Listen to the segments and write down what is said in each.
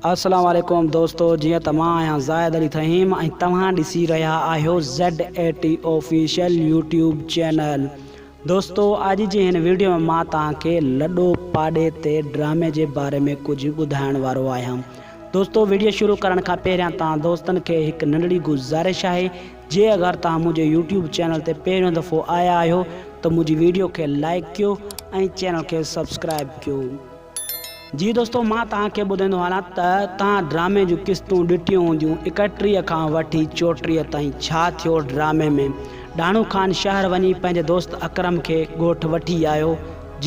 السلام عليڪم دوستو جيئن ته مان آهيان زاهد علي ٿهيم ۽ توهان ڏسي رهيا آهيو Z A T official YouTube channel دوستو اڄ جي هن ويڊيو ۾ مان توهان کي لڏو پاڏي تي ڊرامي جي باري ۾ ڪجهه ٻڌائڻ وارو آهيان دوستو ويڊيو شروع ڪرڻ کان پهريان توهان دوستن کي هڪ ننڍڙي گذارش آهي جي اگر توهان منهنجي يوٽيوب چينل تي پهريون دفعو آيا آهيو ته منهنجي ويڊيو کي لائيڪ ڪيو ۽ چينل کي سبسڪرائيب ڪيو. جي دوستو مان توهان کي ٻڌائيندو هلان ته توهان ڊرامي جون قسطون ڏٺيون هونديون 31 کان وٺي 34 تائين ڇا ٿيو ڊرامي ۾ ڏاڻو خان شهر وڃي پنهنجي دوست اڪرم کي ڳوٺ وٺي آيو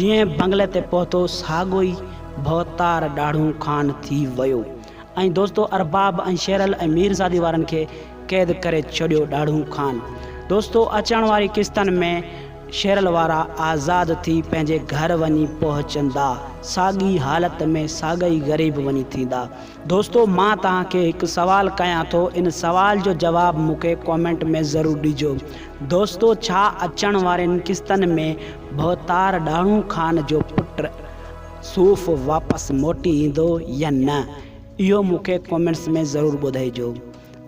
جيئن بنگلي تي پهتو ساڳو ئي ڀوتار ڏاڙهون خان ٿي ويو ۽ دوستو ارباب ۽ شيرل ۽ ميرزادي وارن کي قيد ڪري ڇڏيو ڏاڙهون خان دوستو اچڻ واري قسطن ۾ شيرل وارا آزاد ٿي پنهنجي گهر وڃي پهچندا، ساڳي حالت ۾ ساڳئي غريب وڃي ٿيندا. دوستو مان توهان کي هڪ سوال ڪيان ٿو ان سوال جو جواب مون کي ڪامينٽ ۾ ضرور ڏجو. دوستو ڇا اچڻ وارين قسطن ۾ ڀوتار ڏاڙهون خان جو پٽ صوف واپس موٽي ايندو يا نه اهو مون کي ڪامينٽس ۾ ضرور ٻڌائجو.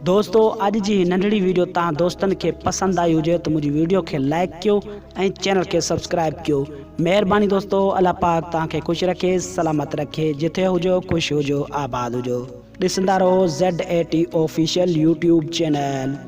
دوستو اڄ جي هي ننڍڙي ويڊيو توهان دوستن کي پسند آئي هجي ته منهنجي ويڊيو کي لائيڪ ڪيو ۽ چينل کي سبسڪرائيب ڪيو مهرباني دوستو الله پاڪ توهان کي خوش رکي سلامت رکي جٿي هجو خوش هجو آباد هجو ڏسندا رهو Z A T official YouTube channel.